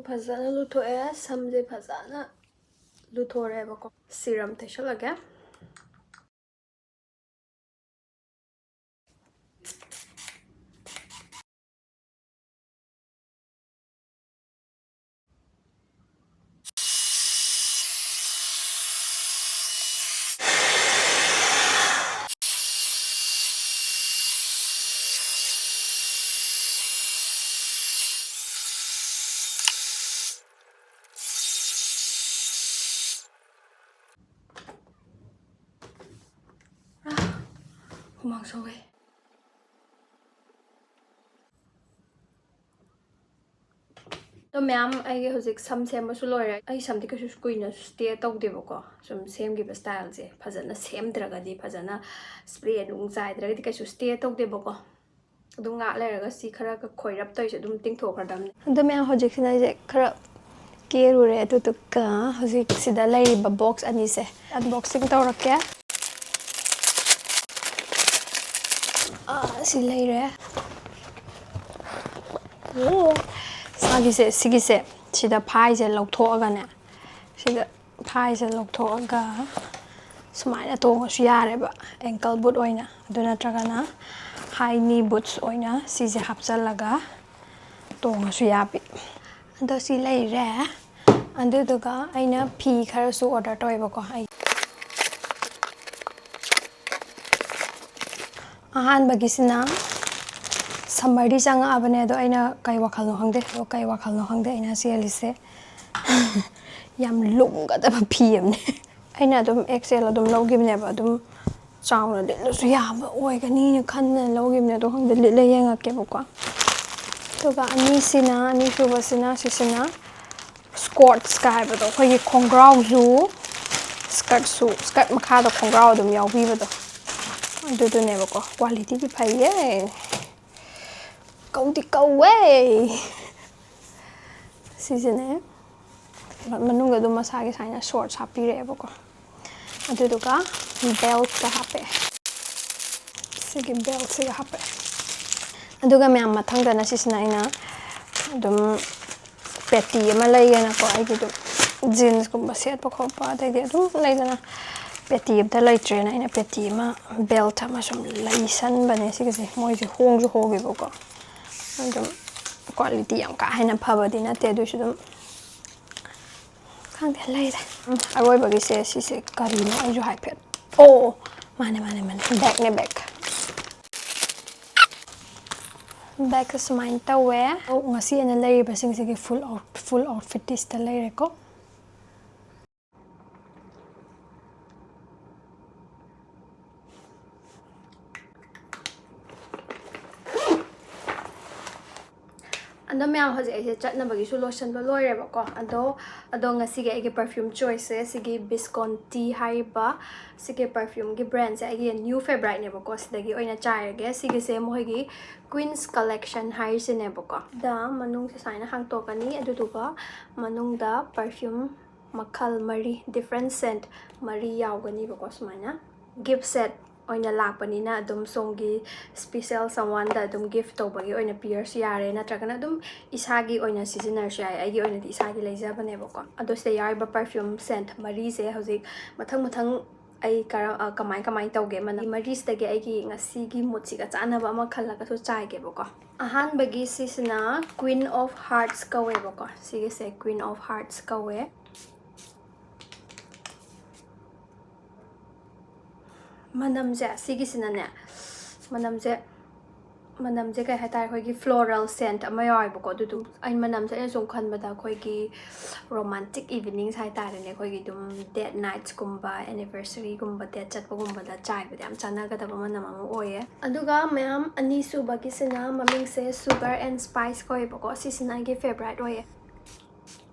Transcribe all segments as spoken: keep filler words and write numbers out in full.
ꯐꯖꯅ ꯂꯨꯊꯣꯛꯑꯦ꯫ ꯁꯝꯁꯦ ꯐꯖꯅ ꯂꯨꯊꯣꯔꯦꯕꯀꯣ꯫ ꯁꯤꯔꯝ ꯇꯩꯁꯜꯂꯒꯦ꯫ ꯍꯨꯃꯥꯡ ꯁꯧꯋꯦ꯫ ꯑꯗꯣ ꯃꯌꯥꯝ, ꯑꯩꯒꯤ ꯍꯧꯖꯤꯛ ꯁꯝ ꯁꯦꯝꯕꯁꯨ ꯂꯣꯏꯔꯦ꯫ ꯑꯩ ꯁꯝꯗꯤ ꯀꯩꯁꯨ ꯀꯨꯏꯅ ꯁ꯭ꯇꯦ ꯇꯧꯗꯦꯕꯀꯣ, ꯁꯨꯝ ꯁꯦꯝꯈꯤꯕ ꯁ꯭ꯇꯥꯏꯜꯁꯦ꯫ ꯐꯖꯅ ꯁꯦꯝꯗ꯭ꯔꯒꯗꯤ, ꯐꯖꯅ ꯁ꯭ꯄ꯭ꯔꯦ ꯅꯨꯡ ꯆꯥꯏꯗ꯭ꯔꯒꯗꯤ ꯀꯩꯁꯨ ꯁ꯭ꯇꯦ ꯇꯧꯗꯦꯕꯀꯣ꯫ ꯑꯗꯨꯝ ꯉꯥꯏꯍꯥꯛ ꯂꯩꯔꯒ ꯁꯤ ꯈꯔꯒ ꯈꯣꯏꯔꯞ ꯇꯧꯔꯤꯁꯦ ꯑꯗꯨꯝ ꯇꯤꯡꯊꯣꯛꯈ꯭ꯔꯗꯕꯅꯤ꯫ ꯑꯗꯣ ꯃꯌꯥꯝ, ꯍꯧꯖꯤꯛꯁꯤꯅ ꯑꯩꯁꯦ ꯈꯔ ꯀꯦꯔꯨꯔꯦ, ꯑꯗꯨꯗꯨꯒ ꯍꯧꯖꯤꯛ ꯁꯤꯗ ꯂꯩꯔꯤꯕ ꯕꯣꯛꯁ ꯑꯅꯤꯁꯦ ꯑꯟꯕꯣꯛꯁꯤꯡ ꯇꯧꯔꯛꯀꯦ꯫ ꯑꯥ, ꯁꯤ ꯂꯩꯔꯦ꯫ ꯑꯣ, ꯃꯥꯒꯤꯁꯦ, ꯁꯤꯒꯤꯁꯦ, ꯁꯤꯗ ꯐꯥꯏꯁꯦ ꯂꯧꯊꯣꯛꯑꯒꯅꯦ, ꯁꯤꯗ ꯐꯥꯏꯁꯦ ꯂꯧꯊꯣꯛꯑꯒ ꯁꯨꯃꯥꯏꯅ ꯇꯣꯡꯉꯁꯨ ꯌꯥꯔꯦꯕ, ꯑꯦꯡꯀꯜ ꯕꯨꯠ ꯑꯣꯏꯅ꯫ ꯑꯗꯨ ꯅꯠꯇ꯭ꯔꯒꯅ ꯍꯥꯏ ꯅꯤ ꯕꯨꯠꯁ ꯑꯣꯏꯅ ꯁꯤꯁꯦ ꯍꯥꯞꯆꯜꯂꯒ ꯇꯣꯡꯉꯁꯨ ꯌꯥꯕꯤ꯫ ꯑꯗꯣ ꯁꯤ ꯂꯩꯔꯦ꯫ ꯑꯗꯨꯗꯨꯒ ꯑꯩꯅ ꯐꯤ ꯈꯔꯁꯨ ꯑꯣꯔꯗꯔ ꯇꯧꯋꯦꯕꯀꯣ꯫ ꯑꯩ ꯑꯍꯥꯟꯕꯒꯤꯁꯤꯅ, ꯁꯝꯃꯔꯗꯤ ꯆꯪꯉꯛꯑꯕꯅꯦ, ꯑꯗꯣ ꯑꯩꯅ ꯀꯩ ꯋꯥꯈꯜꯅꯣ ꯈꯪꯗꯦ, ꯑꯗꯣ ꯀꯩ ꯋꯥꯈꯜꯅꯣ ꯈꯪꯗꯦ ꯑꯩꯅ ꯁꯦꯠꯂꯤꯁꯦ꯫ ꯌꯥꯝ ꯂꯨꯝꯒꯗꯕ ꯐꯤ ꯑꯃꯅꯦ꯫ ꯑꯩꯅ ꯑꯗꯨꯝ ꯑꯦꯛꯁ ꯑꯦꯜ ꯑꯗꯨꯝ ꯂꯧꯈꯤꯕꯅꯦꯕ, ꯑꯗꯨꯝ ꯆꯥꯎꯅ ꯂꯤꯠꯂꯁꯨ ꯌꯥꯕ ꯑꯣꯏꯒꯅꯤꯅ ꯈꯟꯗꯅ ꯂꯧꯈꯤꯕꯅꯦ꯫ ꯑꯗꯣ ꯈꯪꯗꯦ, ꯂꯤꯠꯂ ꯌꯦꯡꯉꯛꯀꯦꯕꯀꯣ꯫ ꯑꯗꯨꯒ ꯑꯅꯤꯁꯤꯅ, ꯑꯅꯤꯁꯨꯕꯁꯤꯅ ꯁꯤꯁꯤꯅ ꯁ꯭ꯀꯣꯔꯠꯁꯀ ꯍꯥꯏꯕꯗꯣ, ꯑꯩꯈꯣꯏꯒꯤ ꯈꯣꯡꯒ꯭ꯔꯥꯎꯁꯨ, ꯁ꯭ꯀꯔꯠꯁꯨ, ꯁ꯭ꯀꯔꯠ ꯃꯈꯥꯗ ꯈꯣꯡꯒ꯭ꯔꯥꯎ ꯑꯗꯨꯝ ꯌꯥꯎꯕꯤꯕꯗꯣ, ꯑꯗꯨꯗꯨꯅꯦꯕꯀꯣ꯫ ꯀ꯭ꯋꯥꯂꯤꯇꯤꯗꯤ ꯐꯩꯌꯦ꯫ ꯀꯧꯗꯤ ꯀꯧꯋꯦ꯫ ꯁꯤꯁꯤꯅꯦ꯫ ꯃꯅꯨꯡꯗ ꯑꯗꯨꯝ ꯃꯁꯥꯒꯤ ꯁꯨꯃꯥꯏꯅ ꯁꯣꯔꯠꯁ ꯍꯥꯞꯄꯤꯔꯛꯑꯦꯕꯀꯣ꯫ ꯑꯗꯨꯗꯨꯒ ꯕꯦꯜꯠꯀ ꯍꯥꯞꯄꯛꯑꯦ꯫ ꯁꯤꯒꯤ ꯕꯦꯜꯠꯁꯤꯒ ꯍꯥꯞꯄꯛꯑꯦ꯫ ꯑꯗꯨꯒ ꯃꯌꯥꯝ, ꯃꯊꯪꯗꯅ ꯁꯤꯁꯤꯅ ꯑꯩꯅ ꯑꯗꯨꯝ ꯄꯦꯇꯤ ꯑꯃ ꯂꯩꯒꯦꯅꯀꯣ, ꯑꯩꯒꯤ ꯑꯗꯨꯝ ꯖꯤꯟꯁꯀꯨꯝꯕ ꯁꯦꯠꯄ ꯈꯣꯠꯄ, ꯑꯗꯩꯗꯤ ꯑꯗꯨꯝ ꯂꯩꯗꯅ, ꯄꯦꯇꯤ ꯑꯝꯇ ꯂꯩꯇ꯭ꯔꯦꯅ ꯑꯩꯅ ꯄꯦꯇꯤ ꯑꯃ, ꯕꯦꯜꯠ ꯑꯃ ꯁꯨꯝ ꯂꯩꯁꯟꯕꯅꯦ꯫ ꯁꯤꯒꯤꯁꯦ ꯃꯣꯏꯁꯦ ꯍꯣꯡꯁꯨ ꯍꯣꯡꯉꯦꯕꯀꯣ, ꯑꯗꯨꯝ ꯀ꯭ꯋꯥꯂꯤꯇꯤ ꯌꯥꯝ ꯀꯥ ꯍꯦꯟꯅ ꯐꯕꯗꯤ ꯅꯠꯇꯦ, ꯑꯗꯨꯏꯁꯨ ꯑꯗꯨꯝ ꯈꯪꯗꯦ, ꯂꯩꯔꯦ꯫ ꯎꯝ, ꯑꯔꯣꯏꯕꯒꯤꯁꯦ ꯁꯤꯁꯦ ꯀꯔꯤꯅꯣ ꯑꯩꯁꯨ ꯍꯥꯏꯐꯦꯠ, ꯑꯣ, ꯃꯥꯅꯦ, ꯃꯥꯅꯦ, ꯃꯥꯅꯦ, ꯕꯦꯒꯅꯦ, ꯕꯦꯒ꯫ ꯕꯦꯒꯁꯦ ꯁꯨꯃꯥꯏꯅ ꯇꯧꯋꯦ꯫ ꯑꯣ, ꯉꯁꯤ ꯑꯩꯅ ꯂꯩꯔꯤꯕꯁꯤꯡꯁꯤꯒꯤ ꯐꯨꯜ ꯑꯥꯎꯠ-, ꯐꯨꯜ ꯑꯥꯎꯠꯐꯤꯠꯇꯤ ꯁꯤꯗ ꯂꯩꯔꯦꯀꯣ꯫ ꯑꯗꯣ ꯃꯌꯥꯝ, ꯍꯧꯖꯤꯛ ꯑꯩꯁꯦ ꯆꯠꯅꯕꯒꯤꯁꯨ ꯂꯣꯏꯁꯤꯟꯕ ꯂꯣꯏꯔꯦꯕꯀꯣ꯫ ꯑꯗꯣ, ꯑꯗꯣ ꯉꯁꯤꯒꯤ ꯑꯩꯒꯤ perfume choiceꯁꯦ ꯁꯤꯒꯤ ꯕꯤꯁꯀꯣꯟꯇꯤ ꯍꯥꯏꯔꯤꯕ ꯁꯤꯒꯤ perfumeꯒꯤ brandꯁꯦ ꯑꯩꯒꯤ new favouriteꯅꯦꯕꯀꯣ꯫ ꯁꯤꯗꯒꯤ ꯑꯣꯏꯅ ꯆꯥꯏꯔꯒꯦ꯫ ꯁꯤꯒꯤꯁꯦ ꯃꯈꯣꯏꯒꯤ Queen's Collection ꯍꯥꯏꯔꯤꯁꯤꯅꯦꯕꯀꯣ꯫ ꯗ ꯃꯅꯨꯡꯁꯦ ꯁꯨꯃꯥꯏꯅ ꯍꯥꯡꯇꯣꯛꯀꯅꯤ, ꯑꯗꯨꯗꯨꯒ ꯃꯅꯨꯡꯗ perfume ꯃꯈꯜ ꯃꯔꯤ, different scent ꯃꯔꯤ ꯌꯥꯎꯒꯅꯤꯕꯀꯣ꯫ ꯁꯨꯃꯥꯏꯅ gift set ꯑꯣꯏꯅ ꯂꯥꯛꯄꯅꯤꯅ ꯑꯗꯨꯝ ꯁꯣꯝꯒꯤ special someoneꯗ ꯑꯗꯨꯝ gift ꯇꯧꯕꯒꯤ ꯑꯣꯏꯅ ꯄꯤꯔꯁꯨ ꯌꯥꯔꯦ, ꯅꯠꯇ꯭ꯔꯒꯅ ꯑꯗꯨꯝ ꯏꯁꯥꯒꯤ ꯑꯣꯏꯅ ꯁꯤꯖꯤꯟꯅꯔꯁꯨ ꯌꯥꯏ꯫ ꯑꯩꯒꯤ ꯑꯣꯏꯅꯗꯤ ꯏꯁꯥꯒꯤ ꯂꯩꯖꯕꯅꯦꯕꯀꯣ꯫ ꯑꯗꯣ ꯁꯤꯗ ꯌꯥꯎꯔꯤꯕ perfume scent ꯃꯔꯤꯁꯦ ꯍꯧꯖꯤꯛ ꯃꯊꯪ ꯃꯊꯪ ꯑꯩ ꯀꯔ-, ꯑ, ꯀꯃꯥꯏ ꯀꯃꯥꯏ ꯇꯧꯒꯦ, ꯃꯅꯝ ꯃꯔꯤꯁꯤꯗꯒꯤ ꯑꯩꯒꯤ ꯉꯁꯤꯒꯤ moodꯁꯤꯒ ꯆꯥꯟꯅꯕ ꯑꯃ ꯈꯜꯂꯒꯁꯨ ꯆꯥꯏꯒꯦꯕꯀꯣ꯫ ꯑꯍꯥꯟꯕꯒꯤ ꯁꯤꯁꯤꯅ Queen of Hearts ꯀꯧꯋꯦꯕꯀꯣ꯫ ꯁꯤꯒꯤꯁꯦ Queen of Hearts ꯀꯧꯋꯦ꯫ ꯃꯅꯝꯁꯦ ꯁꯤꯒꯤꯁꯤꯅꯅꯦ, ꯃꯅꯝꯁꯦ, ꯃꯅꯝꯁꯦ ꯀꯩ ꯍꯥꯏꯇꯥꯔꯦ, ꯑꯩꯈꯣꯏꯒꯤ floral scent ꯑꯃ ꯌꯥꯎꯋꯦꯕꯀꯣ꯫ ꯑꯗꯨꯗꯨ ꯑꯩ ꯃꯅꯝꯁꯦ ꯑꯩꯅ ꯁꯨꯝ ꯈꯟꯕꯗ ꯑꯩꯈꯣꯏꯒꯤ romantic evenings ꯍꯥꯏꯇꯥꯔꯦꯅꯦ, ꯑꯩꯈꯣꯏꯒꯤ ꯑꯗꯨꯝ date nightsꯀꯨꯝꯕ, anniversaryꯒꯨꯝꯕ, date ꯆꯠꯄꯒꯨꯝꯕꯗ ꯆꯥꯏꯕꯗ ꯌꯥꯝ ꯆꯥꯟꯅꯒꯗꯕ ꯃꯅꯝ ꯑꯃ ꯑꯣꯏꯌꯦ꯫ ꯑꯗꯨꯒ ꯃꯌꯥꯝ, ꯑꯅꯤꯁꯨꯕꯒꯤꯁꯤꯅ ꯃꯃꯤꯡꯁꯦ Sugar and Spice ꯀꯧꯋꯦꯕꯀꯣ꯫ ꯁꯤꯁꯤꯅ ꯑꯩꯒꯤ favourite ꯑꯣꯏꯌꯦ꯫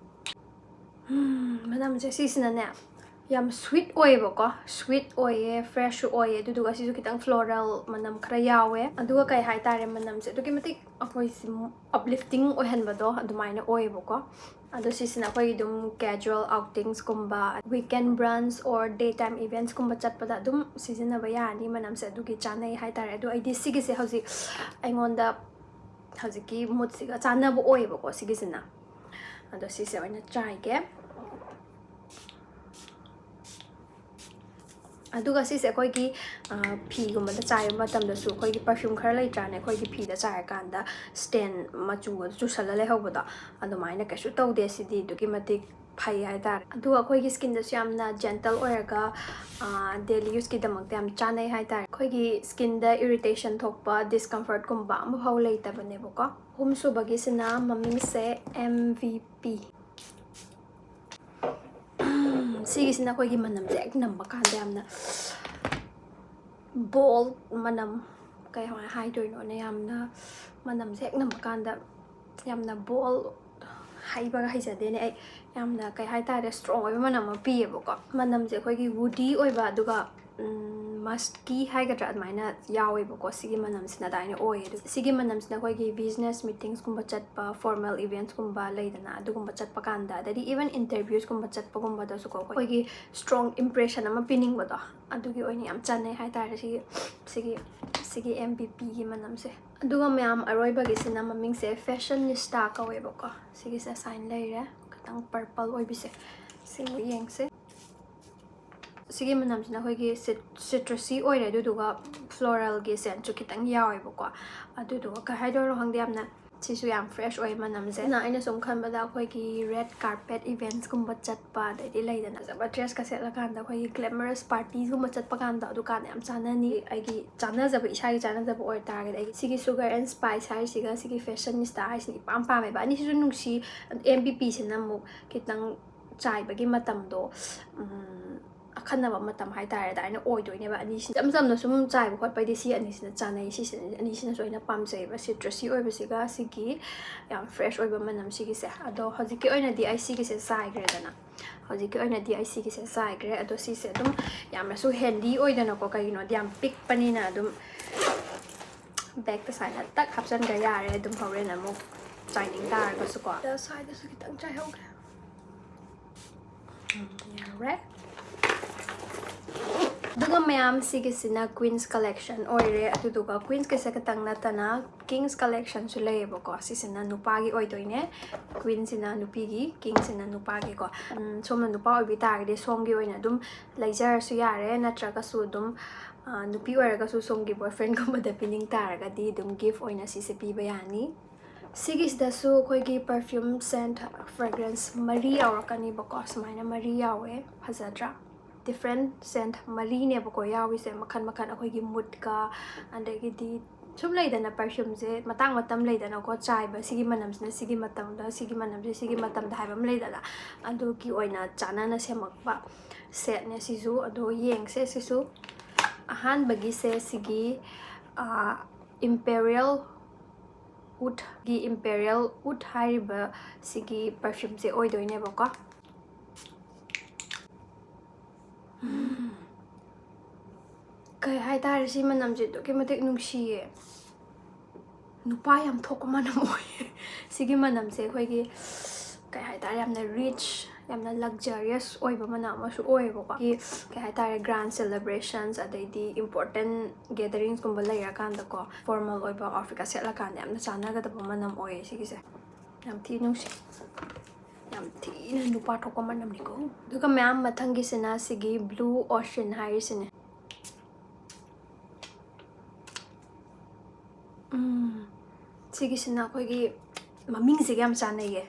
ꯎꯝ, ꯃꯅꯝꯁꯦ ꯁꯤꯁꯤꯅꯅꯦ ꯌꯥꯝ sweet ꯑꯣꯏꯌꯦꯕꯀꯣ, sweet ꯑꯣꯏꯌꯦ, freshꯁꯨ ꯑꯣꯏꯌꯦ, ꯑꯗꯨꯗꯨꯒ ꯁꯤꯁꯨ ꯈꯤꯇꯪ floral ꯃꯅꯝ ꯈꯔ ꯌꯥꯎꯋꯦ꯫ ꯑꯗꯨꯒ ꯀꯩ ꯍꯥꯏꯇꯥꯔꯦ, ꯃꯅꯝꯁꯦ ꯑꯗꯨꯛꯀꯤ ꯃꯇꯤꯛ ꯑꯩꯈꯣꯏꯁꯤ uplifting ꯑꯣꯏꯍꯟꯕꯗꯣ ꯑꯗꯨꯃꯥꯏꯅ ꯑꯣꯏꯌꯦꯕꯀꯣ꯫ ꯑꯗꯣ ꯁꯤꯁꯤꯅ ꯑꯩꯈꯣꯏꯒꯤ ꯑꯗꯨꯝ casual outings ꯀꯨꯝꯕ, weekend brunch or daytime events ꯀꯨꯝꯕ ꯆꯠꯄꯗ ꯑꯗꯨꯝ ꯁꯤꯖꯤꯟꯅꯕ ꯌꯥꯔꯅꯤ꯫ ꯃꯅꯝꯁꯦ ꯑꯗꯨꯒꯤ ꯆꯥꯟꯅꯩ ꯍꯥꯏꯇꯥꯔꯦ꯫ ꯑꯗꯣ ꯑꯩꯗꯤ ꯁꯤꯒꯤꯁꯦ ꯍꯧꯖꯤꯛ ꯑꯩꯉꯣꯟꯗ ꯍꯧꯖꯤꯛꯀꯤ moodꯁꯤꯒ ꯆꯥꯟꯅꯕ ꯑꯣꯏꯌꯦꯕꯀꯣ ꯁꯤꯒꯤꯁꯤꯅ꯫ ꯑꯗꯣ ꯁꯤꯁꯦ ꯑꯣꯏꯅ ꯆꯥꯏꯒꯦ꯫ ꯑꯗꯨꯒ ꯁꯤꯁꯦ ꯑꯩꯈꯣꯏꯒꯤ, ꯑ, ꯐꯤꯒꯨꯝꯕꯗ ꯆꯥꯏꯕ ꯃꯇꯝꯗꯁꯨ ꯑꯩꯈꯣꯏꯒꯤ perfume ꯈꯔ ꯂꯩꯇ꯭ꯔꯥꯅꯦ, ꯑꯩꯈꯣꯏꯒꯤ ꯐꯤꯗ ꯆꯥꯏꯔꯀꯥꯟꯗ stain ꯃꯆꯨꯒ ꯆꯨꯁꯜꯂ ꯂꯩꯍꯧꯕꯗꯣ, ꯑꯗꯨꯃꯥꯏꯅ ꯀꯩꯁꯨ ꯇꯧꯗꯦ꯫ ꯁꯤꯗꯤ ꯑꯗꯨꯛꯀꯤ ꯃꯇꯤꯛ ꯐꯩ ꯍꯥꯏꯇꯥꯔꯦ꯫ ꯑꯗꯨꯒ ꯑꯩꯈꯣꯏꯒꯤ skinꯗꯁꯨ ꯌꯥꯝꯅ gentle ꯑꯣꯏꯔꯒ, ꯑ, daily useꯀꯤꯗꯃꯛꯇ ꯌꯥꯝ ꯆꯥꯅꯩ ꯍꯥꯏꯇꯥꯔꯦ꯫ ꯑꯩꯈꯣꯏꯒꯤ skinꯗ irritation ꯊꯣꯛꯄ, discomfortꯀꯨꯝꯕ ꯑꯃꯐꯥꯎ ꯂꯩꯇꯕꯅꯦꯕꯀꯣ꯫ ꯑꯍꯨꯝꯁꯨꯕꯒꯤꯁꯤꯅ ꯃꯃꯤꯡꯁꯦ M V P꯫ ꯁꯤꯒꯤꯁꯤꯅ ꯑꯩꯈꯣꯏꯒꯤ ꯃꯅꯝꯁꯦ ꯍꯦꯛ ꯅꯝꯕ ꯀꯥꯟꯗ ꯌꯥꯝꯅ bold ꯃꯅꯝ, ꯀꯩ ꯍꯥꯏꯗꯣꯏꯅꯣꯅꯦ, ꯌꯥꯝꯅ ꯃꯅꯝꯁꯦ ꯍꯦꯛ ꯅꯝꯕ ꯀꯥꯟꯗ ꯌꯥꯝꯅ bold, ꯍꯥꯏꯕꯒ ꯍꯩꯖꯗꯦꯅꯦ ꯑꯩ꯫ ꯌꯥꯝꯅ, ꯀꯩ ꯍꯥꯏꯇꯥꯔꯦ, strong ꯑꯣꯏꯕ ꯃꯅꯝ ꯑꯃ ꯄꯤꯌꯦꯕꯀꯣ꯫ ꯃꯅꯝꯁꯦ ꯑꯩꯈꯣꯏꯒꯤ woody ꯑꯣꯏꯕ, ꯑꯗꯨꯒ, ꯎꯝ, musky ꯍꯥꯏꯒꯗ꯭ꯔꯥ, ꯑꯗꯨꯃꯥꯏꯅ ꯌꯥꯎꯋꯦꯕꯀꯣ꯫ ꯁꯤꯒꯤ ꯃꯅꯝꯁꯤꯅ ꯑꯗꯨꯃꯥꯏꯅ ꯑꯣꯏꯌꯦ꯫ ꯑꯗꯨ ꯁꯤꯒꯤ ꯃꯅꯝꯁꯤꯅ ꯑꯩꯈꯣꯏꯒꯤ business meetingꯁꯀꯨꯝꯕ ꯆꯠꯄ, formal eventsꯀꯨꯝꯕ ꯂꯩꯗꯅ, ꯑꯗꯨꯒꯨꯝꯕ ꯆꯠꯄ ꯀꯥꯟꯗ, ꯑꯗꯩꯗꯤ even interviewsꯀꯨꯝꯕ ꯆꯠꯄꯒꯨꯝꯕꯗꯁꯨꯀꯣ, ꯑꯩꯈꯣꯏꯒꯤ strong impression ꯑꯃ ꯄꯤꯅꯤꯡꯕꯗꯣ, ꯑꯗꯨꯒꯤ ꯑꯣꯏꯅ ꯌꯥꯝ ꯆꯥꯟꯅꯩ ꯍꯥꯏꯇꯥꯔꯦ ꯁꯤꯒꯤ, ꯁꯤꯒꯤ, ꯁꯤꯒꯤ M V Pꯒꯤ ꯃꯅꯝꯁꯦ꯫ ꯑꯗꯨꯒ ꯃꯌꯥꯝ, ꯑꯔꯣꯏꯕꯒꯤꯁꯤꯅ ꯃꯃꯤꯡꯁꯦ Fashionista ꯀꯧꯋꯦꯕꯀꯣ꯫ ꯁꯤꯒꯤꯁꯦ ꯁꯥꯏꯟ ꯂꯩꯔꯦ, ꯈꯤꯇꯪ purple ꯑꯣꯏꯕꯤꯁꯦ꯫ ꯁꯤꯃꯨꯛ ꯌꯦꯡꯁꯦ꯫ ꯁꯤꯒꯤ ꯃꯅꯝꯁꯤꯅ ꯑꯩꯈꯣꯏꯒꯤ cit-, citrusy ꯑꯣꯏꯔꯦ, ꯑꯗꯨꯗꯨꯒ floralꯒꯤ scentꯁꯨ ꯈꯤꯇꯪ ꯌꯥꯎꯋꯦꯕꯀꯣ꯫ ꯑꯗꯨꯗꯨꯒ ꯀꯩ ꯍꯥꯏꯗꯣꯏꯅꯣ ꯈꯪꯗꯦ, ꯌꯥꯝꯅ, ꯁꯤꯁꯨ ꯌꯥꯝ fresh ꯑꯣꯏ ꯃꯅꯝꯁꯦ꯫ ꯑꯗꯨꯅ ꯑꯩꯅ ꯁꯨꯝ ꯈꯟꯕꯗ ꯑꯩꯈꯣꯏꯒꯤ red carpet eventsꯀꯨꯝꯕ ꯆꯠꯄ, ꯑꯗꯩꯗꯤ ꯂꯩꯗꯅ, ꯐꯖꯕ dressꯀ ꯁꯦꯠꯂꯀꯥꯟꯗ ꯑꯩꯈꯣꯏꯒꯤ glamorous partyꯒꯨꯝꯕ ꯆꯠꯄ ꯀꯥꯟꯗ, ꯑꯗꯨꯀꯥꯟꯗ ꯌꯥꯝ ꯆꯥꯟꯅꯅꯤ꯫ ꯑꯩꯒꯤ ꯆꯥꯟꯅꯖꯕ, ꯏꯁꯥꯒꯤ ꯆꯥꯟꯅꯖꯕ ꯑꯣꯏꯇꯥꯔꯒꯗꯤ, ꯑꯩꯒꯤ ꯁꯤꯒꯤ Sugar and Spice ꯍꯥꯏꯔꯤꯁꯤꯒ ꯁꯤꯒꯤ Fashionista ꯍꯥꯏꯔꯤꯁꯤꯅ ꯏꯄꯥꯝ ꯄꯥꯝꯃꯦꯕ꯫ ꯑꯅꯤꯁꯤꯁꯨ ꯅꯨꯡꯁꯤ꯫ M V Pꯁꯤꯅ ꯑꯃꯨꯛ ꯈꯤꯇꯪ ꯆꯥꯏꯕꯒꯤ ꯃꯇꯝꯗꯣ, ꯎꯝ, ꯑꯈꯟꯅꯕ ꯃꯇꯝ ꯍꯥꯏꯇꯥꯔꯦ, ꯑꯗꯨꯃꯥꯏꯅ ꯑꯣꯏꯗꯣꯏꯅꯦꯕ꯫ ꯑꯅꯤꯁꯤ ꯏꯆꯝ ꯆꯝꯅ ꯁꯨꯝ ꯆꯥꯏꯕ ꯈꯣꯠꯄꯩꯗꯤ ꯁꯤ ꯑꯅꯤꯁꯤꯅ ꯆꯥꯅꯩ, ꯁꯤꯁꯤꯅ, ꯑꯅꯤꯁꯤꯅꯁꯨ ꯑꯩꯅ ꯄꯥꯝꯖꯩꯕ, citrusy ꯑꯣꯏꯕꯁꯤꯒ ꯁꯤꯒꯤ ꯌꯥꯝ fresh ꯑꯣꯏꯕ ꯃꯅꯝ ꯁꯤꯒꯤꯁꯦ꯫ ꯑꯗꯣ ꯍꯧꯖꯤꯛꯀꯤ ꯑꯣꯏꯅꯗꯤ ꯑꯩ ꯁꯤꯒꯤꯁꯦ ꯆꯥꯏꯈ꯭ꯔꯦꯗꯅ, ꯍꯧꯖꯤꯛꯀꯤ ꯑꯣꯏꯅꯗꯤ ꯑꯩ ꯁꯤꯒꯤꯁꯦ ꯆꯥꯏꯈ꯭ꯔꯦ꯫ ꯑꯗꯣ ꯁꯤꯁꯦ ꯑꯗꯨꯝ ꯌꯥꯝꯅꯁꯨ handy ꯑꯣꯏꯗꯅꯀꯣ, ꯀꯩꯒꯤꯅꯣꯗꯤ ꯌꯥꯝ ꯄꯤꯛꯄꯅꯤꯅ ꯑꯗꯨꯝ bagꯇ ꯁꯨꯃꯥꯏꯅ ꯇꯛ ꯍꯥꯞꯆꯤꯟꯈ꯭ꯔ ꯌꯥꯔꯦ꯫ ꯑꯗꯨꯝ ꯍꯣꯔꯦꯟ ꯑꯃꯨꯛ ꯆꯥꯏꯅꯤꯡ ꯇꯥꯔꯒꯁꯨꯀꯣ꯫ ꯑꯗ swideꯇꯁꯨ ꯈꯤꯇꯪ ꯆꯥꯏꯍꯧꯒꯦ꯫ ꯎꯝ, ꯌꯥꯔꯦ꯫ ꯑꯗꯨꯒ ꯃꯌꯥꯝ, ꯁꯤꯒꯤꯁꯤꯅ Queen's Collection ꯑꯣꯏꯔꯦ꯫ ꯑꯗꯨꯗꯨꯒ Queen's ꯀꯤꯁꯦ ꯈꯛꯇꯪ ꯅꯠꯇꯅ King's Collectionꯁꯨ ꯂꯩꯌꯦꯕꯀꯣ꯫ ꯁꯤꯁꯤꯅ ꯅꯨꯄꯥꯒꯤ ꯑꯣꯏꯗꯣꯏꯅꯦ, Queenꯁꯤꯅ ꯅꯨꯄꯤꯒꯤ, Kingꯁꯤꯅ ꯅꯨꯄꯥꯒꯤꯀꯣ꯫ ꯎꯝ, ꯁꯣꯝꯅ ꯅꯨꯄꯥ ꯑꯣꯏꯕꯤ ꯇꯥꯔꯒꯗꯤ ꯁꯣꯝꯒꯤ ꯑꯣꯏꯅ ꯑꯗꯨꯝ ꯂꯩꯖꯔꯁꯨ ꯌꯥꯔꯦ, ꯅꯠꯇ꯭ꯔꯒꯁꯨ ꯑꯗꯨꯝ, ꯑ, ꯅꯨꯄꯤ ꯑꯣꯏꯔꯒꯁꯨ ꯁꯣꯝꯒꯤ boyfriendꯒꯨꯝꯕꯗ ꯄꯤꯅꯤꯡ ꯇꯥꯔꯒꯗꯤ ꯑꯗꯨꯝ gift ꯑꯣꯏꯅ ꯁꯤꯁꯦ ꯄꯤꯕ ꯌꯥꯅꯤ꯫ ꯁꯤꯒꯤꯁꯤꯗꯁꯨ ꯑꯩꯈꯣꯏꯒꯤ perfume scent, fragrance ꯃꯔꯤ ꯌꯥꯎꯔꯛꯀꯅꯤꯕꯀꯣ꯫ ꯁꯨꯃꯥꯏꯅ ꯃꯔꯤ ꯌꯥꯎꯋꯦ, ꯐꯖꯗ꯭ꯔꯥ? Different scent ꯃꯔꯤꯅꯦꯕꯀꯣ ꯌꯥꯎꯔꯤꯁꯦ, ꯃꯈꯜ ꯃꯈꯜ꯫ ꯑꯩꯈꯣꯏꯒꯤ moodꯀ, ꯑꯗꯒꯤꯗꯤ ꯁꯨꯝ ꯂꯩꯗꯅ, perfumeꯁꯦ ꯃꯇꯥꯡ ꯃꯇꯝ ꯂꯩꯗꯅꯀꯣ, ꯆꯥꯏꯕ, ꯁꯤꯒꯤ ꯃꯅꯝꯁꯤꯅ ꯁꯤꯒꯤ ꯃꯇꯝꯗ, ꯁꯤꯒꯤ ꯃꯅꯝꯁꯦ ꯁꯤꯒꯤ ꯃꯇꯝꯗ ꯍꯥꯏꯕ ꯑꯃ ꯂꯩꯗꯅ, ꯑꯗꯨꯒꯤ ꯑꯣꯏꯅ ꯆꯥꯟꯅꯅ ꯁꯦꯝꯃꯛꯄ setꯅꯦ ꯁꯤꯁꯨ꯫ ꯑꯗꯣ ꯌꯦꯡꯁꯦ ꯁꯤꯁꯨ꯫ ꯑꯍꯥꯟꯕꯒꯤꯁꯦ ꯁꯤꯒꯤ, ꯑ, Imperial Woodꯀꯤ, Imperial Wood ꯍꯥꯏꯔꯤꯕ ꯁꯤꯒꯤ perfumeꯁꯦ ꯑꯣꯏꯗꯣꯏꯅꯦꯕꯀꯣ꯫ ꯎꯝ꯫ ꯀꯩ ꯍꯥꯏꯇꯥꯔꯦ, ꯁꯤ ꯃꯅꯝꯁꯦ ꯑꯗꯨꯛꯀꯤ ꯃꯇꯤꯛ ꯅꯨꯡꯁꯤꯌꯦ꯫ ꯅꯨꯄꯥ ꯌꯥꯝ ꯊꯣꯛꯄ ꯃꯅꯝ ꯑꯣꯏꯌꯦ꯫ ꯁꯤꯒꯤ ꯃꯅꯝꯁꯦ ꯑꯩꯈꯣꯏꯒꯤ, ꯀꯩ ꯍꯥꯏꯇꯥꯔꯦ, ꯌꯥꯝꯅ rich, ꯌꯥꯝꯅ luxurious ꯑꯣꯏꯕ ꯃꯅꯝ ꯑꯃꯁꯨ ꯑꯣꯏꯌꯦꯕꯀꯣ꯫ ꯀꯤ, ꯀꯩ ꯍꯥꯏꯇꯥꯔꯦ, grand celebrations ꯑꯗꯩꯗꯤ important gatherings ꯀꯨꯝꯕ ꯂꯩꯔꯀꯥꯟꯗꯀꯣ, formal ꯑꯣꯏꯕ outfitꯀ ꯁꯦꯠꯂꯀꯥꯟꯗ ꯌꯥꯝꯅ ꯆꯥꯟꯅꯒꯗꯕ ꯃꯅꯝ ꯑꯣꯏꯌꯦ ꯁꯤꯒꯤꯁꯦ꯫ ꯌꯥꯝ ꯊꯤ ꯅꯨꯡꯁꯤ꯫ ꯌꯥꯝ ꯊꯤꯅ ꯅꯨꯄꯥ ꯊꯣꯛꯄ ꯃꯅꯝꯅꯤꯀꯣ꯫ ꯑꯗꯨꯒ ꯃꯌꯥꯝ, ꯃꯊꯪꯒꯤꯁꯤꯅ ꯁꯤꯒꯤ Blue Ocean ꯍꯥꯏꯔꯤꯁꯤꯅꯦ꯫ ꯎꯝ, ꯁꯤꯒꯤꯁꯤꯅ ꯑꯩꯈꯣꯏꯒꯤ ꯃꯃꯤꯡꯁꯤꯒ ꯌꯥꯝ ꯆꯥꯟꯅꯩꯌꯦ꯫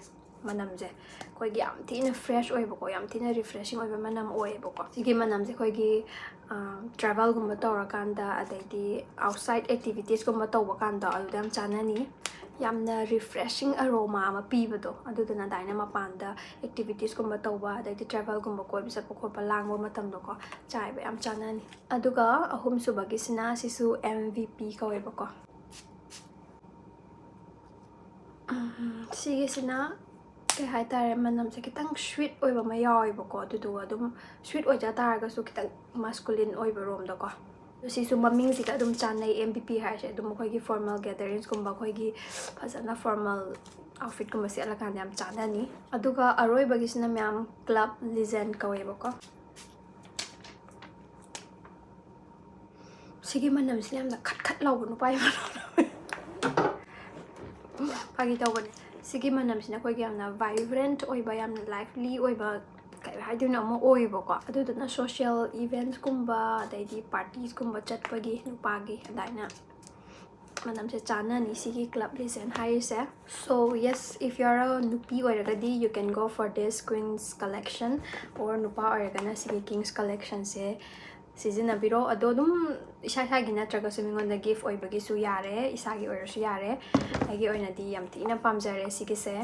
ꯃꯅꯝꯁꯦ ꯑꯩꯈꯣꯏꯒꯤ ꯌꯥꯝ ꯊꯤꯅ fresh ꯑꯣꯏꯕꯀꯣ, ꯌꯥꯝ ꯊꯤꯅ refreshing ꯑꯣꯏꯕ ꯃꯅꯝ ꯑꯣꯏꯌꯦꯕꯀꯣ꯫ ꯁꯤꯒꯤ ꯃꯅꯝꯁꯦ ꯑꯩꯈꯣꯏꯒꯤ, ꯑ, travelꯒꯨꯝꯕ ꯇꯧꯔꯀꯥꯟꯗ, ꯑꯗꯩꯗꯤ outside activitiesꯀꯨꯝꯕ ꯇꯧꯕ ꯀꯥꯟꯗ ꯑꯗꯨꯗ ꯌꯥꯝ ꯆꯥꯟꯅꯅꯤ꯫ ꯌꯥꯝꯅ refreshing aroma ꯑꯃ ꯄꯤꯕꯗꯣ, ꯑꯗꯨꯗꯨꯅ ꯑꯗꯨꯃꯥꯏꯅ ꯃꯄꯥꯟꯗ activitiesꯀꯨꯝꯕ ꯇꯧꯕ, ꯑꯗꯩꯗꯤ travelꯒꯨꯝꯕ ꯀꯣꯏꯕ ꯆꯠꯄ ꯈꯣꯠꯄ, ꯂꯥꯡꯕ ꯃꯇꯝꯗꯀꯣ ꯆꯥꯏꯕ ꯌꯥꯝ ꯆꯥꯟꯅꯅꯤ꯫ ꯑꯗꯨꯒ ꯑꯍꯨꯝꯁꯨꯕꯒꯤꯁꯤꯅ ꯁꯤꯁꯨ M V P ꯀꯧꯋꯦꯕꯀꯣ꯫ ꯎꯝ, ꯁꯤꯒꯤꯁꯤꯅ ꯀꯩ ꯍꯥꯏꯇꯥꯔꯦ, ꯃꯅꯝꯁꯦ ꯈꯤꯇꯪ sweet ꯑꯣꯏꯕ ꯑꯃ ꯌꯥꯎꯋꯦꯕꯀꯣ, ꯑꯗꯨꯗꯨꯒ ꯑꯗꯨꯝ sweet ꯑꯣꯏꯖ ꯇꯥꯔꯒꯁꯨ ꯈꯤꯇꯪ masculine ꯑꯣꯏꯕ ꯔꯣꯝꯗꯀꯣ꯫ ꯑꯗꯣ ꯁꯤꯁꯨ ꯃꯃꯤꯡꯁꯤꯒ ꯑꯗꯨꯝ ꯆꯥꯟꯅꯩ, M V P ꯍꯥꯏꯔꯤꯁꯦ ꯑꯗꯨꯝ ꯑꯩꯈꯣꯏꯒꯤ formal gatherings ꯀꯨꯝꯕ, ꯑꯩꯈꯣꯏꯒꯤ ꯐꯖꯅ formal outfitꯀꯨꯝꯕ ꯁꯦꯠꯂꯀꯥꯟꯗ ꯌꯥꯝ ꯆꯥꯟꯅꯅꯤ꯫ ꯑꯗꯨꯒ ꯑꯔꯣꯏꯕꯒꯤꯁꯤꯅ ꯃꯌꯥꯝ Club Legend ꯀꯧꯋꯦꯕꯀꯣ꯫ ꯁꯤꯒꯤ ꯃꯅꯝꯁꯤꯅ ꯌꯥꯝꯅ ꯈꯠ ꯈꯠ ꯂꯥꯎꯕ ꯅꯨꯄꯥꯒꯤ ꯃꯅꯝ꯫ ꯐꯥꯒꯤ ꯇꯧꯕꯅꯦ꯫ ꯁꯤꯒꯤ ꯃꯅꯝꯁꯤꯅ ꯑꯩꯈꯣꯏꯒꯤ ꯌꯥꯝꯅ vibrant ꯑꯣꯏꯕ, ꯌꯥꯝꯅ lively ꯑꯣꯏꯕ, ꯀꯩ ꯍꯥꯏꯗꯣꯏꯅꯣ, ꯑꯃ ꯑꯣꯏꯌꯦꯕꯀꯣ꯫ ꯑꯗꯨꯗꯨꯅ social eventsꯀꯨꯝꯕ, ꯑꯗꯩꯗꯤ partiesꯀꯨꯝꯕ ꯆꯠꯄꯒꯤ ꯅꯨꯄꯥꯒꯤ ꯑꯗꯨꯃꯥꯏꯅ ꯃꯅꯝꯁꯦ ꯆꯥꯟꯅꯅꯤ ꯁꯤꯒꯤ Club Legend ꯍꯥꯏꯔꯤꯁꯦ꯫ So yes, if you are a ꯅꯨꯄꯤ ꯑꯣꯏꯔꯒꯗꯤ, you can go for this Queen's Collection, or ꯅꯨꯄꯥ ꯑꯣꯏꯔꯒꯅ ꯁꯤꯒꯤ King's Collectionꯁꯦ ꯁꯤꯖꯤꯟꯅꯕꯤꯔꯣ꯫ ꯑꯗꯣ ꯑꯗꯨꯝ ꯏꯁꯥ ꯏꯁꯥꯒꯤ ꯅꯠꯇ꯭ꯔꯒꯁꯨ ꯃꯤꯉꯣꯟꯗ gift ꯑꯣꯏꯕꯒꯤꯁꯨ ꯌꯥꯔꯦ, ꯏꯁꯥꯒꯤ ꯑꯣꯏꯔꯁꯨ ꯌꯥꯔꯦ꯫ ꯑꯩꯒꯤ ꯑꯣꯏꯅꯗꯤ ꯌꯥꯝ ꯊꯤꯅ ꯄꯥꯝꯖꯔꯦ ꯁꯤꯒꯤꯁꯦ꯫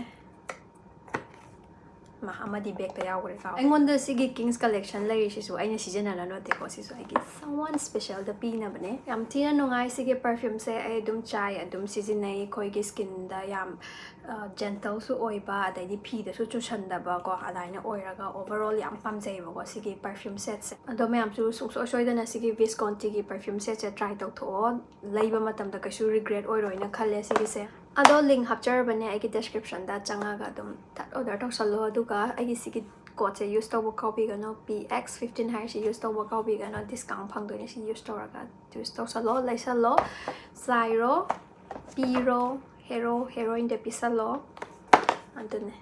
ꯃꯥ ꯑꯃꯗꯤ bagꯇ ꯌꯥꯎꯈ꯭ꯔꯦ꯫ ꯑꯩꯉꯣꯟꯗ ꯁꯤꯒꯤ King's Collection ꯂꯩꯔꯤꯁꯤꯁꯨ ꯑꯩꯅ ꯁꯤꯖꯤꯟꯅꯔ ꯅꯠꯇꯦꯀꯣ, ꯁꯤꯁꯨ ꯑꯩꯒꯤ someone specialꯗ ꯄꯤꯅꯕꯅꯦ꯫ ꯌꯥꯝ ꯊꯤꯅ ꯅꯨꯡꯉꯥꯏ ꯁꯤꯒꯤ perfumeꯁꯦ꯫ ꯑꯩ ꯑꯗꯨꯝ ꯆꯥꯏ, ꯑꯗꯨꯝ ꯁꯤꯖꯤꯟꯅꯩ꯫ ꯑꯩꯈꯣꯏꯒꯤ skinꯗ ꯌꯥꯝ gentleꯁꯨ ꯑꯣꯏꯕ, ꯑꯗꯩꯗꯤ ꯐꯤꯗꯁꯨ ꯆꯨꯁꯟꯗꯕꯀꯣ, ꯑꯗꯨꯃꯥꯏꯅ ꯑꯣꯏꯔꯒ overall ꯌꯥꯝ ꯄꯥꯝꯖꯩꯌꯦꯕꯀꯣ ꯁꯤꯒꯤ perfume setꯁꯦ꯫ ꯑꯗꯣ ꯃꯌꯥꯝꯁꯨ ꯁꯨꯡꯁꯣꯏ ꯁꯣꯏꯗꯅ ꯁꯤꯒꯤ Viscontiꯒꯤ perfume setꯁꯦ try ꯇꯧꯊꯣꯛꯑꯣ꯫ ꯂꯩꯕ ꯃꯇꯝꯗ ꯀꯩꯁꯨ regret ꯑꯣꯏꯔꯣꯏꯅ ꯈꯜꯂꯦ ꯁꯤꯒꯤꯁꯦ꯫ ꯑꯗꯣ link ꯍꯥꯞꯆꯔꯕꯅꯦ ꯑꯩꯒꯤ descriptionꯗ, ꯆꯪꯉꯒ ꯑꯗꯨꯝ ꯊꯠ order ꯇꯧꯁꯜꯂꯣ꯫ ꯑꯗꯨꯒ ꯑꯩꯒꯤ ꯁꯤꯒꯤ codeꯁꯦ use ꯇꯧꯕ ꯀꯥꯎꯕꯤꯒꯅꯨ, P X fifteen ꯍꯥꯏꯔꯤꯁꯦ use ꯇꯧꯕ ꯀꯥꯎꯕꯤꯒꯅꯨ, discount ꯐꯪꯗꯣꯏꯅꯦ꯫ ꯁꯤ use ꯇꯧꯔꯒ use ꯇꯧꯁꯜꯂꯣ, ꯂꯩꯁꯜꯂꯣ, ꯆꯥꯏꯔꯣ, ꯄꯤꯔꯣ, hero heroineꯗ ꯄꯤꯁꯜꯂꯣ꯫ ꯑꯗꯨꯅꯦ꯫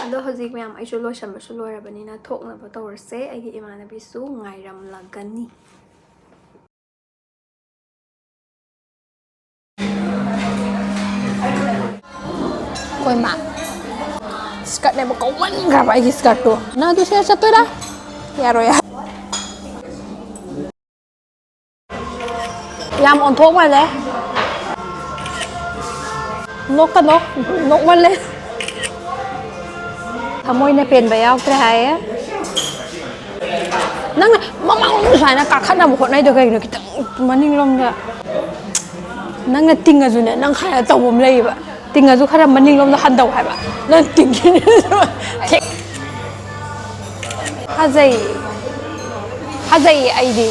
ꯑꯗꯣ ꯍꯧꯖꯤꯛ ꯃꯌꯥꯝ ꯑꯩꯁꯨ ꯂꯣꯏꯁꯟꯕꯁꯨ ꯂꯣꯏꯔꯕꯅꯤꯅ ꯊꯣꯛꯅꯕ ꯇꯧꯔꯁꯦ꯫ ꯑꯩꯒꯤ ꯏꯃꯥꯟꯅꯕꯤꯁꯨ ꯉꯥꯏꯔꯝꯂꯒꯅꯤ꯫ ꯑꯩꯈꯣꯏ ꯃꯥ꯫ Skirtꯅꯦꯕ, ꯀꯧꯃꯟꯈ꯭ꯔꯕ ꯑꯩꯒꯤ skirtꯇꯣ꯫ "ꯅꯪ ꯑꯗꯨ ꯁꯦꯠꯂ ꯆꯠꯇꯣꯏꯔꯥ?" ꯌꯥꯔꯣꯏ, ꯌꯥꯔꯣꯏ꯫ ꯌꯥꯝ ꯑꯣꯟꯊꯣꯛ ꯃꯥꯜꯂꯦ꯫ ꯅꯣꯛꯀꯅꯣ, ꯅꯣꯛꯃꯜꯂꯦ꯫ ꯊꯃꯣꯏꯅ ꯄꯦꯟꯕ ꯌꯥꯎꯗ꯭ꯔꯦ ꯍꯥꯏꯌꯦ꯫ ꯅꯪꯅ ꯃꯃꯥꯡꯂꯣꯝꯗ ꯁꯨꯃꯥꯏꯅ ꯀꯥꯈꯠꯅꯕ ꯍꯣꯠꯅꯩꯗꯣ ꯀꯩꯒꯤꯅꯣ? ꯈꯤꯇꯪ ꯃꯅꯤꯡꯂꯣꯝꯗ꯫ ꯅꯪꯅ ꯇꯤꯡꯉꯁꯨꯅꯦ, ꯅꯪ ꯈꯔ ꯇꯧꯕ ꯑꯃ ꯂꯩꯌꯦꯕ꯫ ꯇꯤꯡꯉꯁꯨ ꯈꯔ ꯃꯅꯤꯡꯂꯣꯝꯗ ꯍꯟꯗꯧ ꯍꯥꯏꯕ꯫ ꯅꯪ ꯇꯤꯡꯈꯤꯅꯦ꯫ ꯊꯦꯛ꯫ ꯐꯖꯩ꯫ ꯐꯖꯩꯌꯦ ꯑꯩꯗꯤ꯫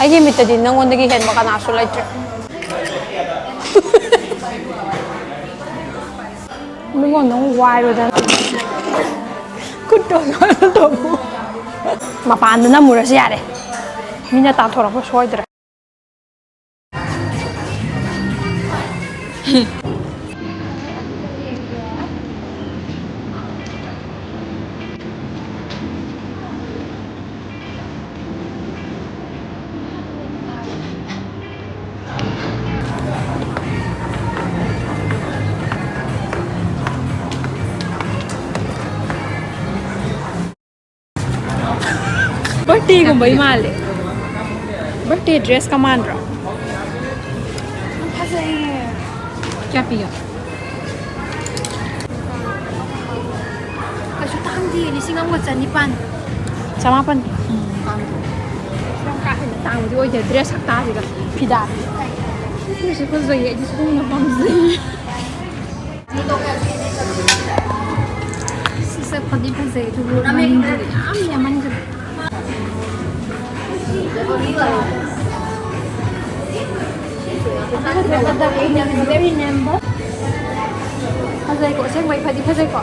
ꯑꯩꯒꯤ ꯃꯤꯠꯇꯗꯤ ꯅꯪꯉꯣꯟꯗꯒꯤ ꯍꯦꯟꯕ ꯀꯅꯥꯁꯨ ꯂꯩꯇ꯭ꯔꯦ꯫ ꯏꯕꯨꯡꯉꯣ, ꯅꯪ ꯋꯥꯏꯔꯨꯗꯅ꯫ ꯈꯨꯠꯇꯣ ꯁꯨꯃꯥꯏꯅ ꯇꯧ꯫ ꯃꯄꯥꯟꯗ ꯅꯝꯃꯨꯔꯁꯨ ꯌꯥꯔꯦ꯫ ꯃꯤꯅ ꯇꯥꯟꯊꯣꯔꯛꯄ ꯁꯣꯏꯗ꯭ꯔꯦ꯫ ꯕꯔꯊꯗꯦꯒꯨꯝꯕꯩ ꯃꯥꯜꯂꯦ꯫ ꯕꯔꯊꯗꯦ ꯗ꯭ꯔꯦꯁꯀ ꯃꯥꯟꯗ꯭ꯔꯣ? ꯐꯖꯩꯌꯦ꯫ ꯀꯌꯥ ꯄꯤꯒꯦ? ꯀꯩꯁꯨ ꯇꯥꯡꯗꯦ, ꯂꯤꯁꯤꯡ ꯑꯃꯒ ꯆꯅꯤꯄꯥꯟ꯫ ꯆꯃꯥꯄꯟ꯫ ꯎꯝ, ꯇꯥꯡꯗꯦ꯫ ꯌꯥꯝ ꯀꯥ ꯍꯦꯟꯅ ꯇꯥꯡꯕꯗꯤ ꯑꯣꯏꯗꯦ꯫ ꯗ꯭ꯔꯦꯁ ꯁꯛꯇꯥꯁꯤꯒ ꯐꯤꯗꯥꯗꯤ꯫ ꯁꯤꯁꯨ ꯐꯖꯩꯌꯦ, ꯑꯩꯗꯤ ꯁꯤꯒꯨꯝꯕ ꯄꯥꯝꯖꯩ꯫ ꯁꯤꯁꯦ ꯐꯗꯤ ꯐꯖꯩ, ꯑꯗꯨꯕꯨ ꯃꯅꯤꯡꯗꯗꯤ ꯌꯥꯝ ꯌꯥꯝꯃꯟꯈ꯭ꯔꯦ꯫ ꯐꯖꯩꯀꯣ, ꯑꯁꯦꯡꯕꯩ ꯐꯗꯤ ꯐꯖꯩꯀꯣ꯫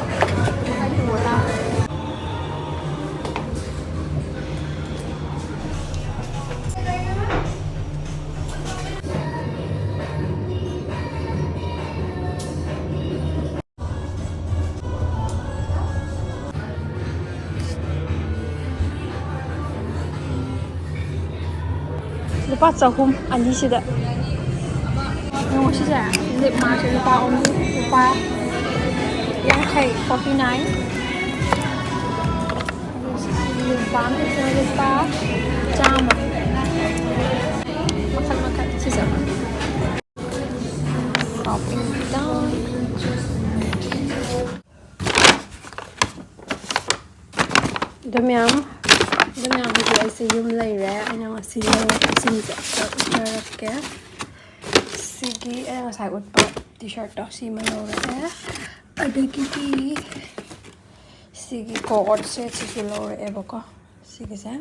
ꯂꯨꯄꯥ ꯆꯍꯨꯝ ꯑꯅꯤꯁꯤꯗ꯫ ꯌꯦꯡꯉꯣ ꯁꯤꯁꯦ, ꯂꯤꯞ ꯃꯥꯁꯦ ꯂꯨꯄꯥ ꯑꯍꯨꯝ, ꯂꯨꯄꯥ ꯌꯥꯡꯈꯩ, forty nine꯫ ꯑꯗꯨ ꯁꯤꯁꯤ ꯂꯤꯞ ꯕꯥꯝꯁꯤꯅ ꯂꯨꯄꯥ ꯆꯥꯝꯃ꯫ ꯃꯈꯜ ꯃꯈꯜ ꯁꯤꯁꯦ꯫ Shopping done. ꯑꯗꯨ ꯃꯌꯥꯝ, ꯑꯗꯨ ꯃꯌꯥꯝ ꯍꯧꯖꯤꯛ ꯑꯩꯁꯦ ꯌꯨꯝ ꯂꯩꯔꯦ꯫ ꯑꯩꯅ ꯉꯁꯤ ꯂꯩꯔꯛꯄꯁꯤꯡꯁꯦ ꯑꯝꯇ ꯎꯠꯆꯔꯛꯀꯦ꯫ ꯁꯤꯒꯤ ꯑꯩꯅ ꯉꯁꯥꯏ ꯎꯠꯄ ꯇꯤ ꯁꯥꯔꯠꯇꯣ ꯁꯤꯃ ꯂꯧꯔꯛꯑꯦ꯫ ꯑꯗꯒꯤꯗꯤ ꯁꯤꯒꯤ ꯀꯣꯠ ꯁꯦꯠꯁꯤꯁꯨ ꯂꯧꯔꯛꯑꯦꯕꯀꯣ, ꯁꯤꯒꯤꯁꯦ꯫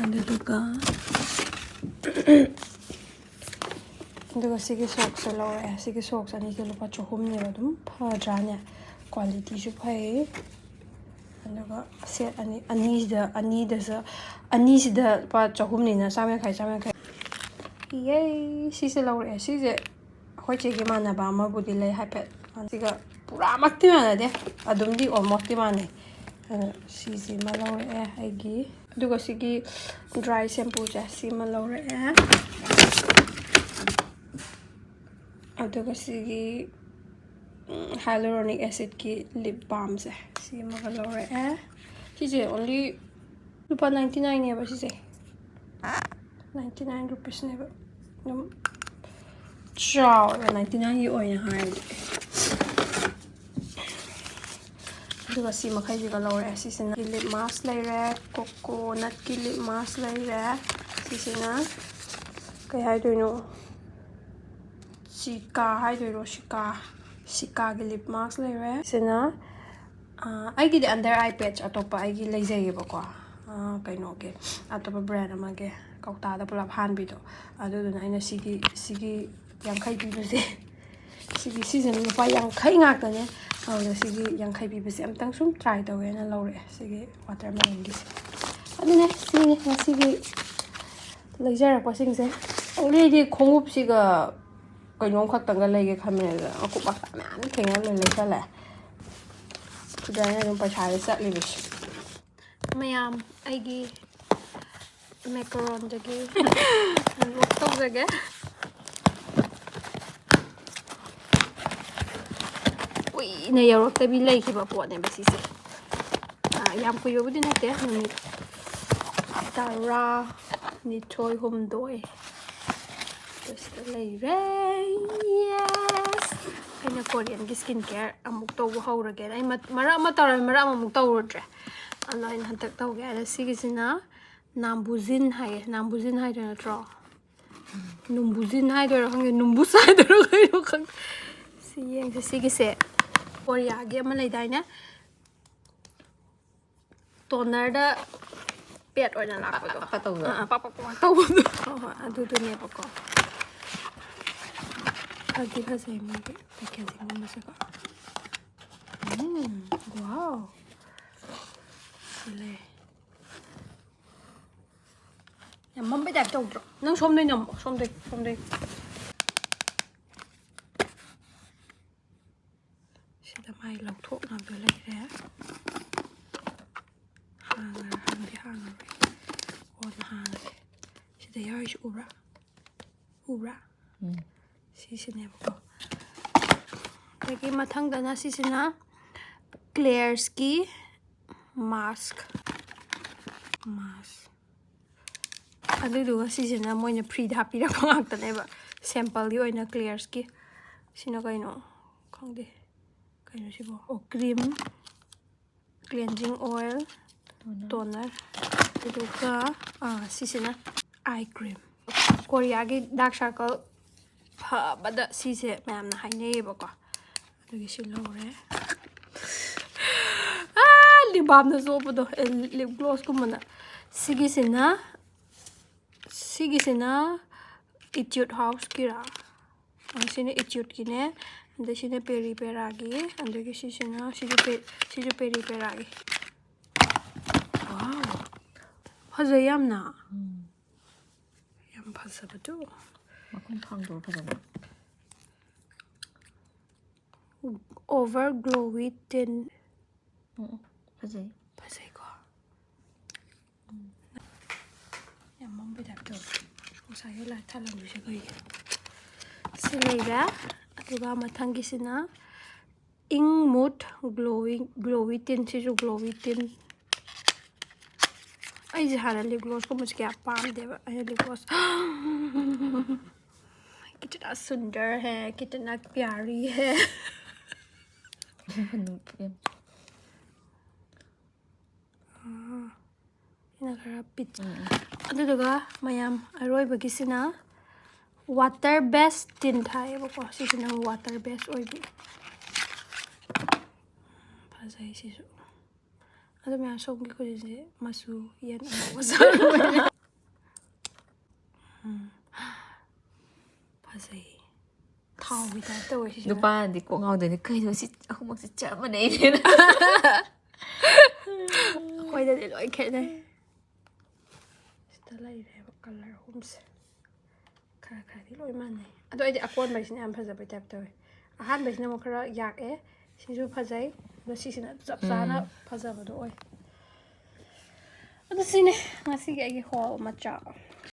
ꯑꯗꯨꯗꯨꯒ ꯑꯗꯨꯒ ꯁꯤꯒꯤ ꯁꯣꯛꯁꯁꯦ ꯂꯧꯔꯛꯑꯦ꯫ ꯁꯤꯒꯤ ꯁꯣꯛꯁ ꯑꯅꯤꯁꯦ ꯂꯨꯄꯥ ꯆꯍꯨꯝꯅꯦꯕ꯫ ꯑꯗꯨꯝ ꯐꯗ꯭ꯔꯥꯅꯦ? ꯀ꯭ꯋꯥꯂꯤꯇꯤꯁꯨ ꯐꯩ꯫ ꯑꯗꯨꯒ ꯁꯦꯠ ꯑꯅꯤ, ꯑꯅꯤꯁꯤꯗ, ꯑꯅꯤꯗꯁꯨ, ꯑꯅꯤꯁꯤꯗ ꯂꯨꯄꯥ ꯆꯍꯨꯝꯅꯤꯅ ꯆꯥꯝ ꯌꯥꯡꯈꯩ, ꯆꯥꯝ ꯌꯥꯡꯈꯩ꯫ ꯌꯦ! ꯁꯤꯁꯦ ꯂꯧꯔꯛꯑꯦ꯫ ꯁꯤꯁꯦ ꯑꯩꯈꯣꯏ ꯆꯦꯒꯤ ꯃꯥꯟꯅꯕ ꯑꯃꯕꯨꯗꯤ ꯂꯩ ꯍꯥꯏꯐꯦꯠ꯫ ꯁꯤꯒ ꯄꯨꯔꯥꯃꯛꯇꯤ ꯃꯥꯟꯅꯗꯦ, ꯑꯗꯨꯝꯗꯤ almost ꯇꯤ ꯃꯥꯟꯅꯩ꯫ ꯑꯗꯨꯅ ꯁꯤꯁꯤꯃ ꯂꯧꯔꯛꯑꯦ ꯑꯩꯒꯤ꯫ ꯑꯗꯨꯒ ꯁꯤꯒꯤ dry shampoo ꯁꯦ ꯁꯤꯃ ꯂꯧꯔꯛꯑꯦ꯫ ꯑꯗꯨꯒ ꯁꯤꯒꯤ, ꯎꯝ, hyaluronic acid ꯀꯤ lip balm ꯁꯦ ꯁꯤꯃꯒ ꯂꯧꯔꯛꯑꯦ꯫ ꯁꯤꯁꯦ only ꯂꯨꯄꯥ ninety nine ꯅꯦꯕ ꯁꯤꯁꯦ꯫ Ninety nine rupees ꯅꯦꯕ꯫ ꯑꯗꯨꯝ ꯆꯥꯎꯋꯦꯕ ninety nine ꯒꯤ ꯑꯣꯏꯅ ꯍꯥꯏꯔꯗꯤ꯫ ꯑꯗꯨꯒ ꯁꯤ ꯃꯈꯩꯁꯤꯒ ꯂꯧꯔꯦ꯫ ꯁꯤꯁꯤꯅ lip mask ꯂꯩꯔꯦ, coconut ꯀꯤ lip mask ꯂꯩꯔꯦ꯫ ꯁꯤꯁꯤꯅ ꯀꯩ ꯍꯥꯏꯗꯣꯏꯅꯣ? ꯁꯤꯀꯥ ꯍꯥꯏꯗꯣꯏꯔꯣ? ꯁꯤꯀꯥ, ꯁꯤꯀꯥꯒꯤ lip mask ꯂꯩꯔꯦ꯫ ꯁꯤꯅ, ꯑꯥ, ꯑꯩꯒꯤꯗꯤ under eye patch ꯑꯇꯣꯞꯄ ꯑꯩꯒꯤ ꯂꯩꯖꯩꯌꯦꯕꯀꯣ꯫ ꯑꯥ, ꯀꯩꯅꯣꯒꯤ, ꯑꯇꯣꯞꯄ brand ꯑꯃꯒꯤ ꯀꯧꯇꯥꯗ ꯄꯨꯂꯞ ꯍꯥꯟꯕꯤꯗꯣ꯫ ꯑꯗꯨꯗꯨꯅ ꯑꯩꯅ ꯁꯤꯒꯤ, ꯁꯤꯒꯤ ꯌꯥꯡꯈꯩ ꯄꯤꯕꯁꯦ, ꯁꯤꯒꯤ season ꯂꯨꯄꯥ ꯌꯥꯡꯈꯩ ꯉꯥꯛꯇꯅꯦ꯫ ꯑꯗꯨꯗ ꯁꯤꯒꯤ ꯌꯥꯡꯈꯩ ꯄꯤꯕꯁꯦ ꯑꯝꯇꯪ ꯁꯨꯝ try ꯇꯧꯒꯦꯅ ꯂꯧꯔꯛꯑꯦ, ꯁꯤꯒꯤ watermelon ꯒꯤꯁꯦ꯫ ꯑꯗꯨꯅꯦ, ꯁꯤꯅꯦ ꯉꯁꯤꯒꯤ ꯂꯩꯖꯔꯛꯄꯁꯤꯡꯁꯦ꯫ ꯑꯩꯗꯤ ꯈꯣꯡꯎꯞꯁꯤꯒ ꯀꯩꯅꯣꯝ ꯈꯛꯇꯪꯒ ꯂꯩꯒꯦ ꯈꯟꯕꯅꯦ, ꯑꯗꯨꯗ ꯃꯀꯨꯞ ꯃꯇꯥ ꯃꯌꯥꯝ ꯊꯦꯡꯅ ꯂꯣꯏ ꯂꯩꯁꯜꯂꯦ꯫ ꯁꯤꯗ ꯑꯩꯅ ꯑꯗꯨꯝ ꯄꯩꯁꯥꯁꯦ ꯆꯠꯂꯤꯕꯁꯦ꯫ ꯃꯌꯥꯝ, ꯑꯩꯒꯤ macaron ꯗꯒꯤ unbox ꯇꯧꯖꯒꯦ꯫ ꯀꯨꯏꯅ ꯌꯧꯔꯛꯇꯕꯤ ꯂꯩꯈꯤꯕ ꯄꯣꯠꯅꯦꯕ ꯁꯤꯁꯦ꯫ ꯑꯥ, ꯌꯥꯝ ꯀꯨꯏꯕꯕꯨꯗꯤ ꯅꯠꯇꯦ, ꯅꯨꯃꯤꯠ ꯇꯔꯥꯅꯤꯊꯣꯏ, ꯍꯨꯝꯗꯣꯏ꯫ ꯁꯤꯗ ꯂꯩꯔꯦ꯫ Yes! ꯑꯩꯅ Korean ꯒꯤ skin care ꯑꯃꯨꯛ ꯇꯧꯕ ꯍꯧꯔꯒꯦꯅ꯫ ꯑꯩ ꯃꯠ-, ꯃꯔꯛ ꯑꯃ ꯇꯧꯔꯝꯃꯤ, ꯃꯔꯛ ꯑꯃꯃꯨꯛ ꯇꯧꯔꯨꯗ꯭ꯔꯦ꯫ ꯑꯗꯣ ꯑꯩꯅ ꯍꯟꯗꯛ ꯇꯧꯒꯦ ꯍꯥꯏꯅ ꯁꯤꯒꯤꯁꯤꯅ Nambujin ꯍꯥꯏꯌꯦ꯫ Nambujin ꯍꯥꯏꯗꯣꯏ ꯅꯠꯇ꯭ꯔꯣ? Numbujin ꯍꯥꯏꯗꯣꯏꯔꯥ ꯈꯪꯗꯦ, Numbus ꯍꯥꯏꯗꯣꯏꯔꯥ ꯀꯩꯅꯣ ꯈꯪꯗꯦ꯫ ꯁꯤ ꯌꯦꯡꯁꯦ, ꯁꯤꯒꯤꯁꯦ Korea ꯒꯤ ꯑꯃ ꯂꯩꯗꯥꯏꯅꯦ? Toner ꯗ pad ꯑꯣꯏꯅ ꯂꯥꯛꯄꯗꯣ꯫ ꯑꯄꯥꯛ ꯇꯧꯕꯗꯣ꯫ ꯑꯥ, ꯑꯥ, ꯄꯥꯛ ꯄꯥꯛ ꯄꯥꯛ ꯇꯧꯕꯗꯣ꯫ ꯍꯣꯏ, ꯍꯣꯏ, ꯑꯗꯨꯗꯨꯅꯦꯕꯀꯣ꯫ ꯐꯗꯤ ꯐꯖꯩ ꯃꯣꯏꯒꯤ packaging ꯒꯨꯝꯕꯁꯦꯀꯣ꯫ ꯎꯝ, wow꯫ ꯁꯤ ꯂꯩ꯫ ꯌꯥꯝ ꯃꯝꯕꯩ type ꯇꯧꯗ꯭ꯔꯣ? ꯅꯪ ꯁꯣꯝꯗꯩ ꯅꯝꯃꯣ, ꯁꯣꯝꯗꯩ, ꯁꯣꯝꯗꯩ꯫ ꯑꯩ ꯂꯧꯊꯣꯛꯅꯕ ꯂꯩꯔꯦ꯫ ꯍꯥꯡꯉ ꯍꯥꯡꯗꯤ ꯍꯥꯡꯉꯔꯣꯏ꯫ ꯀꯣꯟꯅ ꯍꯥꯡꯉꯒꯦ꯫ ꯁꯤꯗ ꯌꯥꯎꯔꯤꯁꯤ ꯎꯕ꯭ꯔꯥ? ꯎꯕ꯭ꯔꯥ? ꯎꯝ꯫ ꯁꯤꯁꯤꯅꯦꯕꯀꯣ꯫ ꯑꯗꯒꯤ ꯃꯊꯪꯗꯅ ꯁꯤꯁꯤꯅ ꯀ꯭ꯂꯤꯌꯔꯁꯀꯤ ꯃꯥꯁꯛ꯫ ꯃꯥꯁꯛ꯫ ꯑꯗꯨꯗꯨꯒ ꯁꯤꯁꯤꯅ ꯃꯣꯏꯅ ꯐ꯭ꯔꯤꯗ ꯍꯥꯞꯄꯤꯔꯛꯄ ꯉꯥꯛꯇꯅꯦꯕ꯫ ꯁꯦꯝꯄꯜꯒꯤ ꯑꯣꯏꯅ ꯀ꯭ꯂꯤꯌꯔꯁꯀꯤ꯫ ꯁꯤꯅ ꯀꯩꯅꯣ? ꯈꯪꯗꯦ꯫ ꯀꯩꯅꯣ ꯁꯤꯕꯣ? ꯑꯣ, cream. Cleansing oil, toner. Toner. ꯑꯗꯨꯒ, ꯑꯥ, ꯁꯤꯁꯤꯅ ꯑꯥꯏ ꯀ꯭ꯔꯤꯝ꯫ ꯀꯣꯔꯤꯌꯥꯒꯤ ꯗꯥꯔꯛ ꯁꯥꯔꯀꯜ ꯐꯕꯗ ꯁꯤꯁꯦ ꯃꯌꯥꯝꯅ ꯍꯥꯏꯅꯩꯌꯦꯕꯀꯣ꯫ ꯑꯗꯨꯒꯤ ꯁꯤ ꯂꯧꯔꯦ꯫ ꯑꯥ, ꯂꯤꯞ ꯕꯥꯝꯅ ꯆꯣꯞꯄꯗꯣ, ꯑꯦ, ꯂꯤꯞ ꯒ꯭ꯂꯣꯁꯀꯨꯝꯕꯅ꯫ ꯁꯤꯒꯤꯁꯤꯅ, ꯁꯤꯒꯤꯁꯤꯅ ꯏꯇ꯭ꯌꯨꯠ ꯍꯥꯎꯁꯀꯤꯔꯥ? ꯑ, ꯁꯤꯅ ꯏꯇ꯭ꯌꯨꯠꯀꯤꯅꯦ꯫ ꯑꯗꯩ ꯁꯤꯅ ꯄꯦꯔꯤ ꯄꯦꯔꯥꯒꯤ꯫ ꯑꯗꯒꯤ ꯁꯤꯁꯤꯅ, ꯁꯤꯁꯨ ꯄꯦ-, ꯁꯤꯁꯨ ꯄꯦꯔꯤ ꯄꯦꯔꯥꯒꯤ꯫ ꯋꯥꯎ! ꯐꯖꯩ ꯌꯥꯝꯅ꯫ ꯎꯝ꯫ ꯌꯥꯝ ꯐꯖꯕꯗꯨ꯫ ꯃꯈꯨꯝ ꯊꯥꯡꯗꯣꯛꯑꯣ ꯐꯖꯅ꯫ Over glowy tint꯫ ꯎꯝ, ꯎꯝ, ꯐꯖꯩ꯫ ꯐꯖꯩꯀꯣ? ꯎꯝ꯫ ꯌꯥꯝ ꯃꯝꯕꯩ type ꯇꯧꯋꯦ꯫ ꯉꯁꯥꯏꯒꯤ ꯂꯥꯏꯠ ꯊꯥꯜꯂꯝꯃꯤꯁꯦ ꯀꯩꯒꯤꯅꯣ? ꯁꯤ ꯂꯩꯔꯦ꯫ ꯑꯗꯨꯒ ꯃꯊꯪꯒꯤꯁꯤꯅ ꯏꯪ ꯃꯨꯠ ꯒ꯭ꯂꯣꯋꯤꯡ, ꯒ꯭ꯂꯣꯋꯤ ꯇꯤꯟ꯫ ꯁꯤꯁꯨ ꯒ꯭ꯂꯣꯋꯤ ꯇꯤꯟ꯫ ꯑꯩꯁꯦ ꯍꯥꯟꯅ ꯂꯤꯞ ꯒ꯭ꯂꯣꯁꯀꯨꯝꯕꯁꯦ ꯀꯌꯥ ꯄꯥꯝꯗꯦꯕ꯫ ꯑꯩꯅ ꯂꯤꯞ ꯒ꯭ꯂꯣꯁ ꯀꯤꯇꯅꯥ ꯁꯨꯟꯗꯔ ꯍꯦ, ꯀꯤꯇꯅꯥ ꯄ꯭ꯌꯥꯔꯤ ꯍꯦ꯫ ꯑꯥ, ꯁꯤꯅ ꯈꯔ ꯄꯤꯠ-, ꯎꯝ, ꯎꯝ꯫ ꯑꯗꯨꯗꯨꯒ ꯃꯌꯥꯝ ꯑꯔꯣꯏꯕꯒꯤꯁꯤꯅ ꯋꯥꯇꯔ ꯕꯦꯁ ꯇꯤꯟ ꯊꯥꯏꯌꯦꯕꯀꯣ꯫ ꯁꯤꯁꯤꯅ ꯋꯥꯇꯔ ꯕꯦꯁ ꯑꯣꯏꯕꯤ꯫ ꯐꯖꯩ ꯁꯤꯁꯨ꯫ ꯑꯗꯣ ꯃꯌꯥꯝ ꯁꯣꯝꯒꯤ ꯈꯨꯖꯤꯟꯁꯦ ꯃꯆꯨ ꯌꯦꯟ ꯑꯉꯧꯕ ꯁꯪꯕꯅꯦ꯫ ꯎꯝ꯫ ꯐꯖꯩ꯫ ꯊꯥꯎꯒꯤ type ꯇꯧꯋꯦ ꯁꯤꯁꯤꯅ꯫ ꯅꯨꯄꯥꯅꯗꯤ ꯀꯣꯛ ꯉꯥꯎꯗꯣꯏꯅꯦ, "ꯀꯩꯅꯣ ꯁꯤ ꯑꯍꯨꯝꯃꯛꯁꯦ ꯆꯞ ꯃꯥꯟꯅꯩꯅꯦꯅ?" ꯑꯩꯈꯣꯏꯗꯗꯤ ꯂꯣꯏ ꯈꯦꯠꯅꯩ꯫ ꯁꯤꯗ ꯂꯩꯔꯦꯕ colour ꯑꯍꯨꯝꯁꯦ꯫ ꯈꯔ ꯈꯔꯗꯤ ꯂꯣꯏ ꯃꯥꯟꯅꯩ꯫ ꯑꯗꯣ ꯑꯩꯗꯤ ꯑꯀꯣꯟꯕꯩꯁꯤꯅ ꯌꯥꯝ ꯐꯖꯕꯩ type ꯇꯧꯋꯦ꯫ ꯑꯍꯥꯟꯕꯩꯁꯤꯅ ꯑꯃꯨꯛ ꯈꯔ ꯌꯥꯛꯑꯦ꯫ ꯁꯤꯁꯨ ꯐꯖꯩ꯫ ꯑꯗꯣ ꯁꯤꯁꯤꯅ ꯆꯞ ꯆꯥꯅ ꯎꯝ꯫ ꯐꯖꯕꯗꯣ ꯑꯣꯏ꯫ ꯑꯗꯨ ꯁꯤꯅꯦ ꯉꯁꯤꯒꯤ ꯑꯩꯒꯤ ꯍꯣꯜ ꯃꯆꯥ꯫